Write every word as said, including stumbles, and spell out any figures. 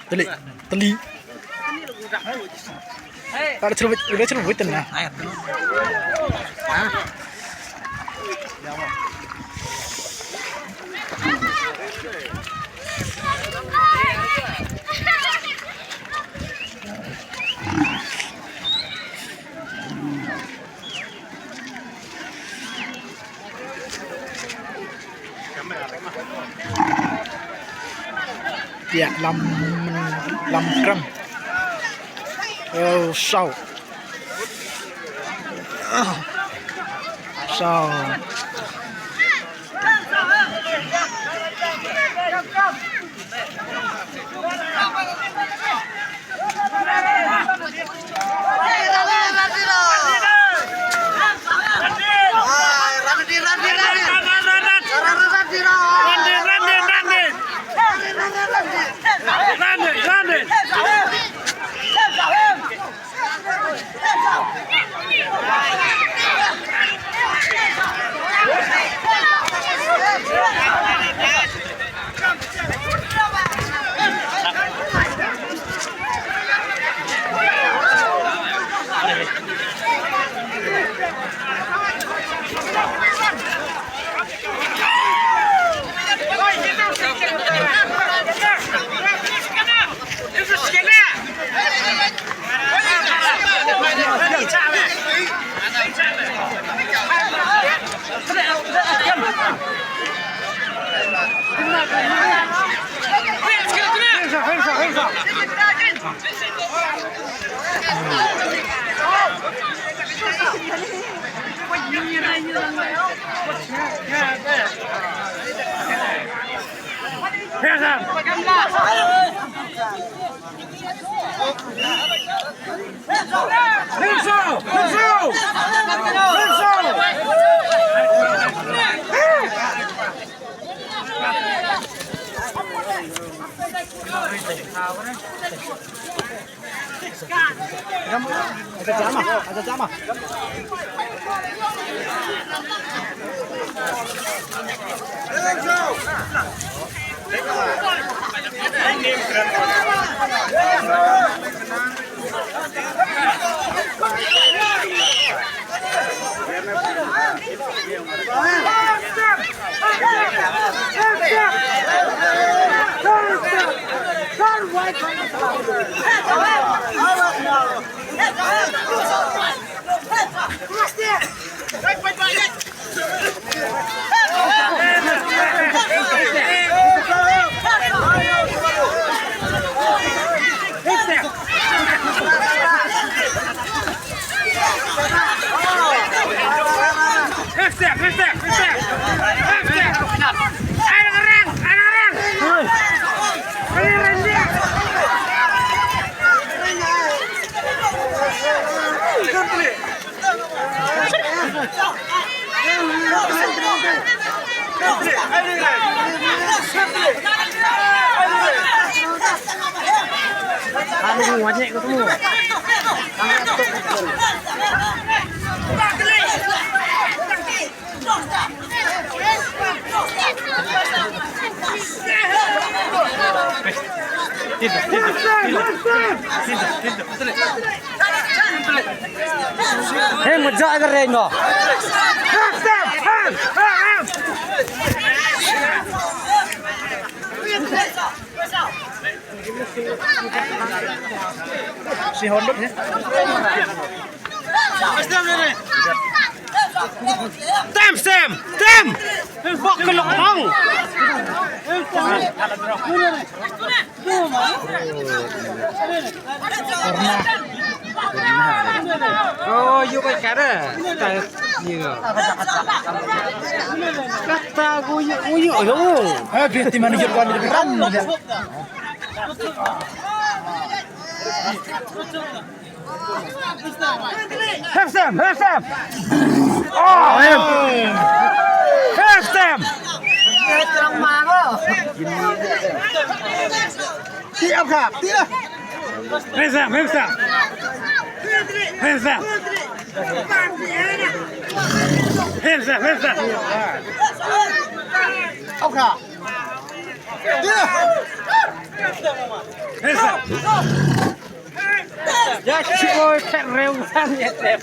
Tali, tali. Ada cerobit, ada cerobit na. Ïa, lam, lam kram. Oh, saw. Saw. Hei, mujak ka reng ko. Si hondok ya. Tem, tem, tem. Bok kelok bang. Oh, yu kai kada. Kata yu. Kata yu, yu, yu. Eh, biar ti mana yu kau ni ram. Hep Sam, hep Sam. Oh, hep. Hep Sam. Ti ap kha, ti ap. Hep Sam, hep Sam. Hep Sam. Hep Sam, hep Sam. Ap kha. Ti ap. Ya, chiboy, phet rew kan ya tep.